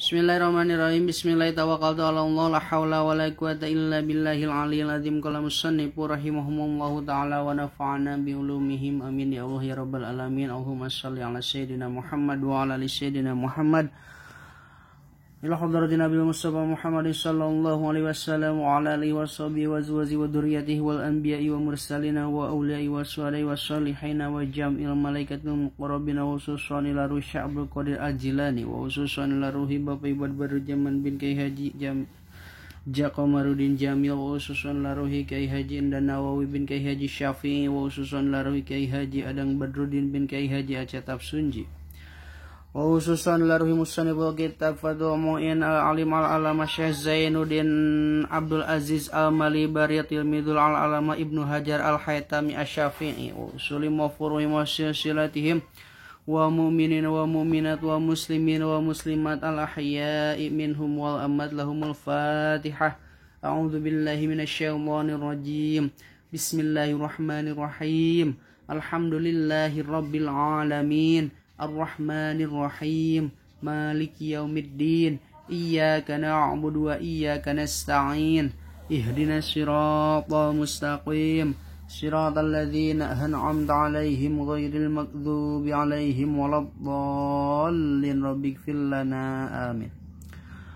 Bismillahirrahmanirrahim. Bismillahirrahmanirrahim. La haula wala quwata illa billahil aliyil azim. Qala musannifu rahimahumullahu ta'ala wa nafa'ana bi ulumihim. Amin ya Allah ya rabbal alamin. Allahumma shalli ala sayyidina Muhammad wa ala ali sayyidina Muhammad. Ila hadratin Nabi Mustafa Muhammad sallallahu alaihi wasallam wa ala alihi washabihi wa azwajihi wa dzurriyyatihi wal anbiya'i wa mursalina wa awliya'i wa suhada'i wa salihina wa jam'il malaikatil muqarrabina wa khususan ila ruhi Abdul Qadir Al-Jilani wa khususan ila ruhi Bapak Ibad Badru Jaman bin Kiai Haji Jaqamaruddin Jamil wa khususan ila ruhi Kiai Haji Indan Nawawi bin Kiai Haji Syafi'i wa khususan ila ruhi Kiai Haji Adang Badruddin bin Kiai Haji Aceh Sunji wa khususan laruhi musanniful kitab Fathul Mu'in al-Alim al-Alama Syekh Zainuddin Abdul Aziz al-Malibari Tilmidul al-Alama Ibnu Hajar al-Haytami asy-Syafi'i wa usulim wa furu'im wa silsilatihim wa mu'minin wa mu'minat wa muslimin wa muslimat al-ahya'i minhum wal amwat lahumul Fatihah. A'udzu billahi minasyaitonir rajim. Bismillahirrahmanirrahim. Alhamdulillahi rabbil alamin. Ar-Rahmanir Rahim, Maliki Yaumiddin, Iyyaka na'budu wa iyyaka nasta'in, Ihdinas siratal mustaqim, siratal ladzina an'amta 'alaihim ghairil maghdubi 'alaihim waladdallin. Rabbighfir lana, amin.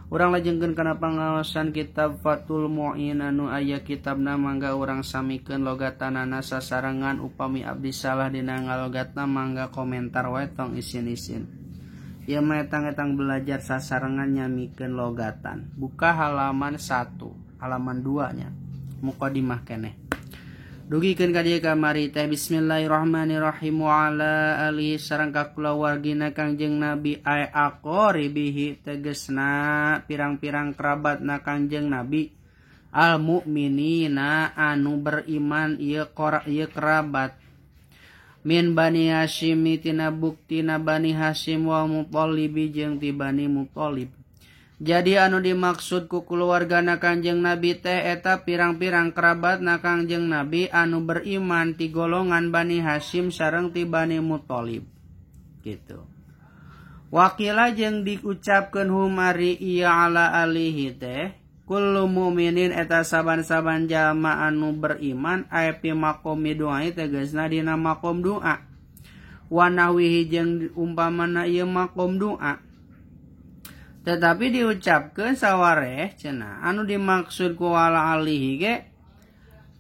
Urang lajengkeun kana pangaosan kitab Fathul Mu'in anu aya kitabna, mangga urang samikeun logatanana sasarengan. Upami abdi salah dina ngalogatna mangga komentar wae, tong isin-isin. Ieu mah etang-etang belajar sasarengan nyamikeun logatan. Buka halaman 1, halaman 2 nya. Mukadimah keneh. Dugikeun ka dieu kamari teh. Bismillahirrahmanirrahim. Wa ala alihi sareng ka kulawargina Kangjeng Nabi ay aqaribihi tegesna pirang-pirang kerabatna Kangjeng Nabi al mukminina anu beriman ieu ieu kerabat min Bani Hashim tina buktina Bani Hashim wa Muttalibi jeung ti Bani Muttalib. Jadi anu dimaksud ku keluargana Kangjeng Nabi teh eta pirang-pirang kerabatna Kangjeng Nabi anu beriman ti golongan Bani Hashim sareng ti Bani Muttalib gitu. Wakila jeung diucapkeun humari ieu ala alihi teh kullu mukminin eta saban-saban jalma anu beriman aya pi maqami doa tegasna dina maqam doa. Wa nahwihi jeung umpamana ieu maqam doa. Tetapi diucapkeun sawareh cenah anu dimaksud ku ala alihi ge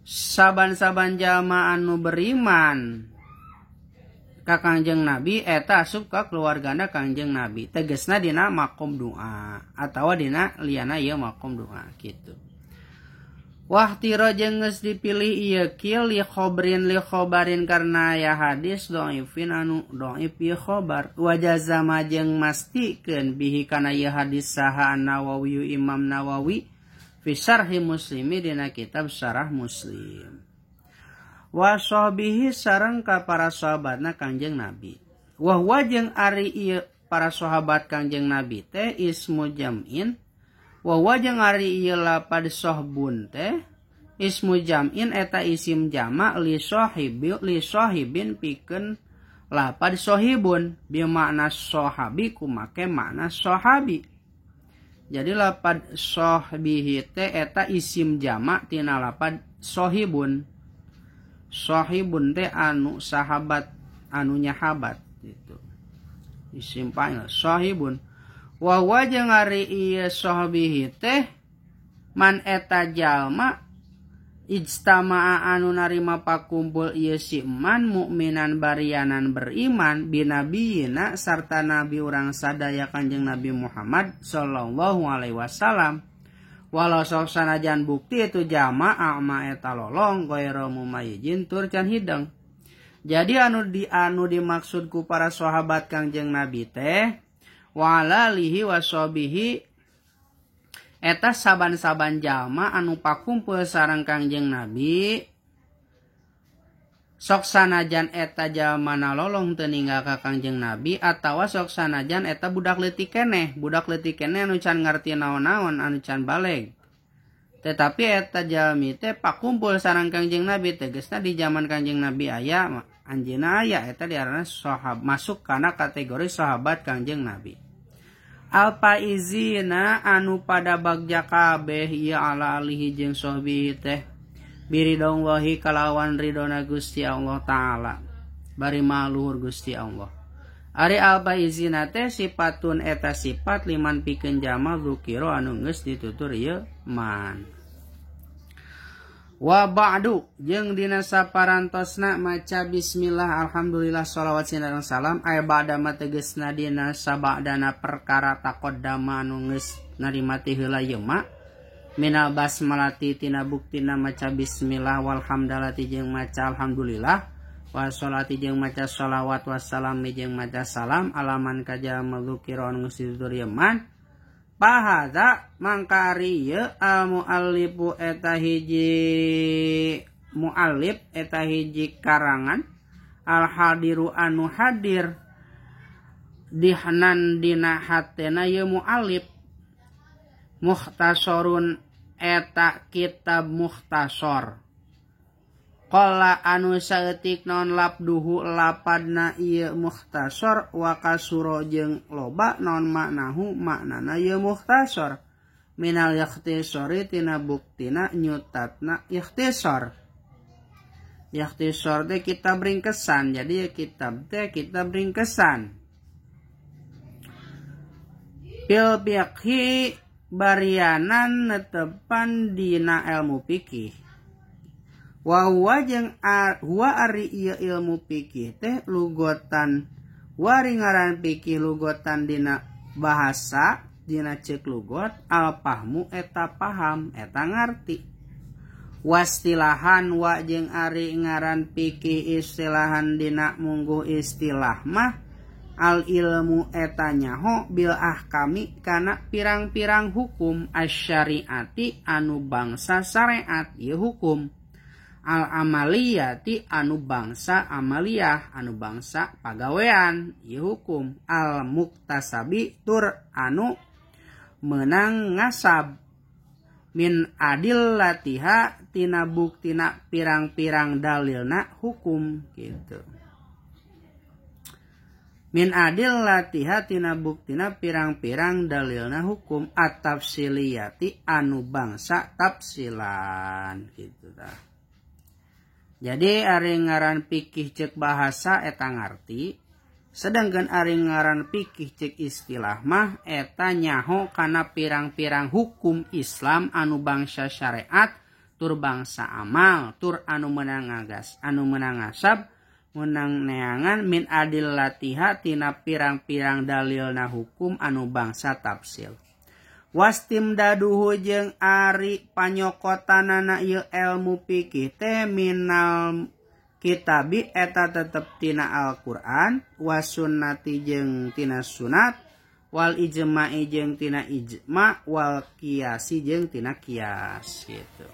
saban-saban jalma anu beriman ka Kangjeng Nabi eta asup ka keluargana Kangjeng Nabi tegasna dina maqam doa atawa dina liana ieu maqam doa kitu. Wahtira jeung geus dipilih ieu kil li khobrin li khobarin karena ya hadis dhaifin anu dhaif ieu khobar wajazama jeung mastikeun bihi kana ieu hadis saha Nawawi Imam Nawawi fi syarhi Muslimi dina kitab Syarah Muslim. Wa sahbihi sareng ka para sahabatna Kangjeng Nabi. Wa huwa jeung ari ieu para sahabat Kangjeng Nabi teh ismu jam'in. Wa huwa jeung ari ieu lapad sohbun teh ismu jam'in eta isim jama' li sahibi li sahibin pikeun lapad sohibun bi makna sahabi kumake makna sahabi. Jadi lapad sohbihi teh eta isim jama' tina lapad sohibun. Sohibun teh anu sahabat anu nyahabat gitu. Isim fa'il sohibun. Wa huwa jeung ari ieu sohbihi teh man eta jalma ijtama'a anu narima pakumpul ieu si man mukminan barianan beriman binabiyina sarta nabi urang sadaya Kanjeng Nabi Muhammad sallallahu alaihi wasallam. Walau sok sanajan bukti itu jamaah ma eta lolong ghairu mumayyizin tur can hideng. Jadi anu dimaksud ku para sahabat Kangjeng Nabi teh wa alihi wasobihi eta saban-saban jalma anu pakumpul sareng Kangjeng Nabi sok sanajan eta jalma lolong teu ninggal ka Kangjeng Nabi atawa sok sanajan eta budak leutik keneh anu can ngarti naon-naon anu can baleg. Tetapi eta jalmi teh pakumpul sareng Kangjeng Nabi tegasna di zaman Kangjeng Nabi aya anjeunna aya eta diarana sahab masuk kana kategori sahabat Kangjeng Nabi. Alfaizina anu pada bagja kabeh ieu ala alihi jeung sohbihi teh biridhallahi kalawan ridona Gusti Allah taala bari maluhur Gusti Allah. Ari alfaizina teh sifatun eta sifat liman pikeun jama zukira anu geus ditutur ieu man. Wa ba'du jeung dina saparantosna maca bismillah alhamdulillah sholawat sinareng salam aya ba'da ma tegasna dina sabadana perkara taqaddama anu geus narima ti heula ieu ma minal basmalati tina buktina maca bismillah walhamdalati jeung maca alhamdulillah washolati jeung maca sholawat wassalam jeung maca salam alaman ka jalma dzukira anu geus ditutur ieu man. Pahada mangka ari ieu al muallifu eta hiji muallif eta hiji karangan al hadiru anu hadir dihnan dina hatena ieu muallif mukhtasorun eta kitab mukhtasor qala anu saeutik naon labduhu lapadna ieu mukhtasor wa kasuro jeung loba naon maknahu maknana ieu mukhtasor minal ikhtisori tina buktina nyutatna ikhtisor. Ikhtisor teh kitab ringkesan, jadi kitab teh kitab ringkesan. Fil fiqhi barianan netepan dina ilmu fikih. Wa huwa jeung huwa ari ieu ilmu fikih teh lugotan wari ngaran fikih lugotan dina bahasa dina ceuk lugot al fahmu eta paham eta ngarti. Wastilahan wa jeung ari ngaran fikih istilahan dina mungguh istilah mah al ilmu eta nyaho bil ahkami kana pirang-pirang hukum asyariati anu bangsa syariat ieu hukum al amaliyati anu bangsa amaliyah anu bangsa pagawean ieu hukum al muktasabi tur anu meunang ngasab min adillatiha tina buktina pirang-pirang dalilna hukum gitu. Min adillatiha tina buktina pirang-pirang dalilna hukum at-tafsiliyati anu bangsa tafsilan gitu tah. Jadi ari ngaran fikih ceuk bahasa eta ngarti, sedangkan ari ngaran fikih ceuk istilah mah eta nyaho kana pirang-pirang hukum Islam anu bangsa syariat tur bangsa amal tur anu meunang ngagas anu meunang ngasab meunang neangan min adillatiha tina pirang-pirang dalilna hukum anu bangsa tafsil. Wastimdaduhu jeung ari panyokotanana ieu ilmu fikih teh minal kitabi eta tetep tina Al-Qur'an wasunnati jeung tina sunat wal ijma'i jeung tina ijma wal qiyasi jeung tina qiyas gitu.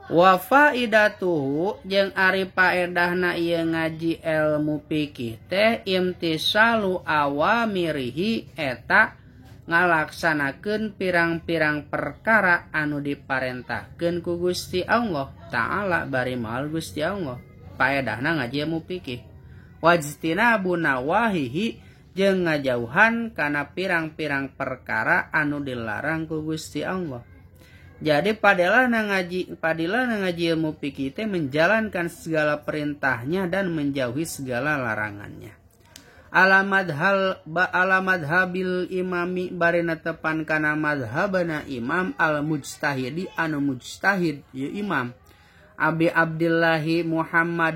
Wa faidatuhu jeung ari paedahna ieu ngaji ilmu fikih teh imtisalu awamirihi eta ngalaksanakeun pirang-pirang perkara anu diparentahkeun ku Gusti Allah Ta'ala bari maal Gusti Allah. Paedahna ngaji ilmu fikih. Wajtinabu nawahihi jeung ngajauhan kana pirang-pirang perkara anu dilarang ku Gusti Allah. Jadi padilah ngaji ilmu fikih teh menjalankan segala perintahnya dan menjauhi segala larangannya. Alamadhabil imami barina tepan kana madhabana imam al mujtahidi anu mujtahid ieu imam Abi Abdillahi Muhammad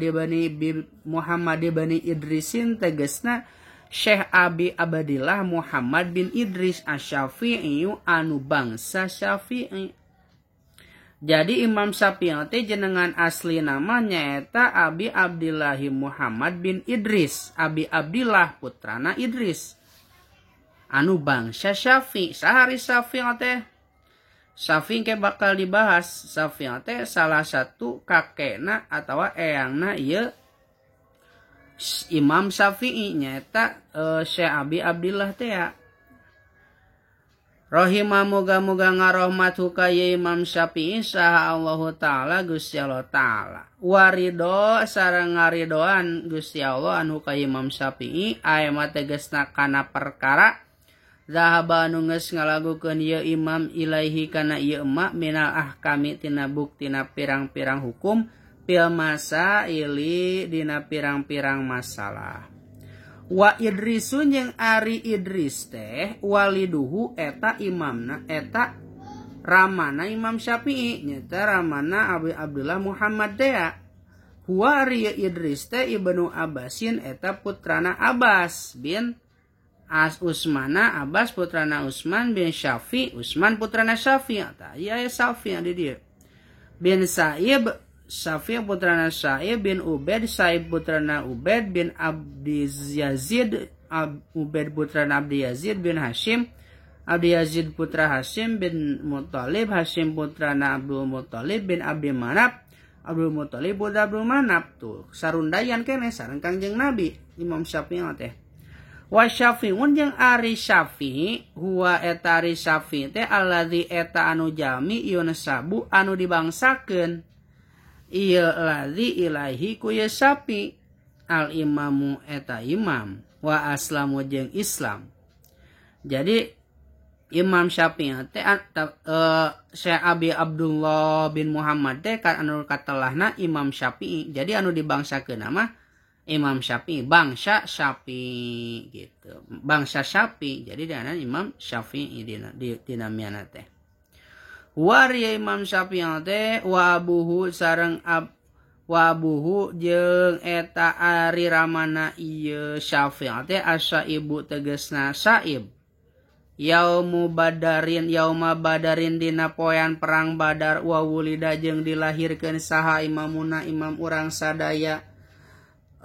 bin Idrisin tegasna Syekh Abi Abdillah Muhammad bin Idris Asy-Syafi'i anu bangsa Syafi'i. Jadi Imam Syafi'i teh jenengan asli namanya eta Abi Abdillahi Muhammad bin Idris, Abi Abdillah putrana Idris. Anu bangsa Syafi'i, sahari Syafi'i teh. Syafi'i ke bakal dibahas. Syafi'i teh salah satu kakekna atawa eyangna ieu Imam Syafi'i nyaeta Syekh Abi Abdillah teh ya. Rahimah moga-moga ngarohmat ka Imam Syafi'i saha Allahu Ta'ala Gusti Allah Ta'ala. Warido sareng ngaridoan Gusti Allah anu ka Imam Syafi'i aya mah tegasna kana perkara Zahaba anu geus ngalagukeun ieu imam ilaihi kana ieu emak minal ahkami tina buktina pirang-pirang hukum fil masaili dina pirang-pirang masalah. Wa Idrisun jeung ari Idris teh waliduhu eta imamna eta ramana Imam Syafi'i nyata ramana Abi Abdullah Muhammad dea. Huwa ari Idris teh ibnu Abbasin eta putrana Abbas bin As Usmana Abbas putrana Usman bin Syafi Usman putrana Syafi eta ieu aya Syafi di dieu bin Sa'ib Syafi putrana Sa'ib bin Ubaid Sa'ib putrana Ubaid bin Abdi Yazid Ubaid putrana Abdi Yazid bin Hashim Abdi Yazid putra Hashim bin Muttalib Hashim putrana Abdul Muttalib bin Abdi Manaf Abdul Muttalib putra Abdul Manaf tuh sarundayan keneh sareng Kangjeng Nabi Imam Syafi'i teh. Wa Syafi'un jeung ari Syafi'i huwa eta ari Syafi'i teh alladzi eta anu jami yunsabu anu dibangsakeun ieu ladzi ilahi ku ye Syafi'i al imamu eta imam wa aslamu jeung Islam. Jadi Imam Syafi'i teh Syekh Abi Abdullah bin Muhammad teh kan anu katelahna Imam Syafi'i. Jadi anu dibangsakeun mah Imam Syafi'i, bangsa Syafi'i gitu. Bangsa Syafi'i. Jadi dina Imam Syafi'i dina dinamiana teh. Wa Imam Syafi'i teh wa abuhu sareng wa abuhu jeung eta ari ramana ieu Syafi'i teh asa ibu tegasna Saib. Yaumu badarin yauma badarin dina poean perang Badar wa wulida jeung dilahirkeun saha imamuna imam urang sadaya.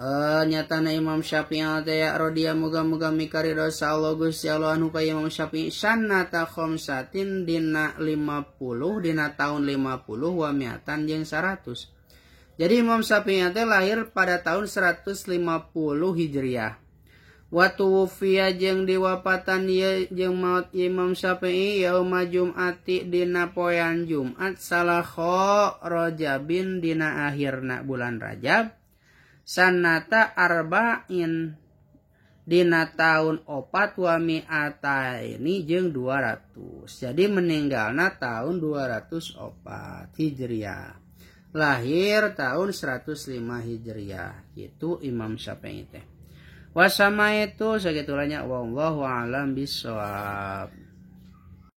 Nyatana Imam Syafi'i teh radhiyallahu muga-muga mikaridho Allah Gusti Allah anu ka Imam Syafi'i sanata khamsatin dina 50 dina tahun 50 wa miatan jeung 100. Jadi Imam Syafi'i teh lahir pada tahun 150 Hijriah. Wa tuwfiya jeung diwapatan ieu jeung maut Imam Syafi'i yauma Jum'ati dina poean Jumat salakho Rajabin dina akhirna bulan Rajab sanata arba'in dina tahun 4 wa mi'ataini jeung 200. Jadi meninggalna tahun 204 Hijriah. Lahir tahun 105 Hijriah. Itu Imam Syafi'i teh. Wasama itu sagitulanya wallahu a'lam bissawab.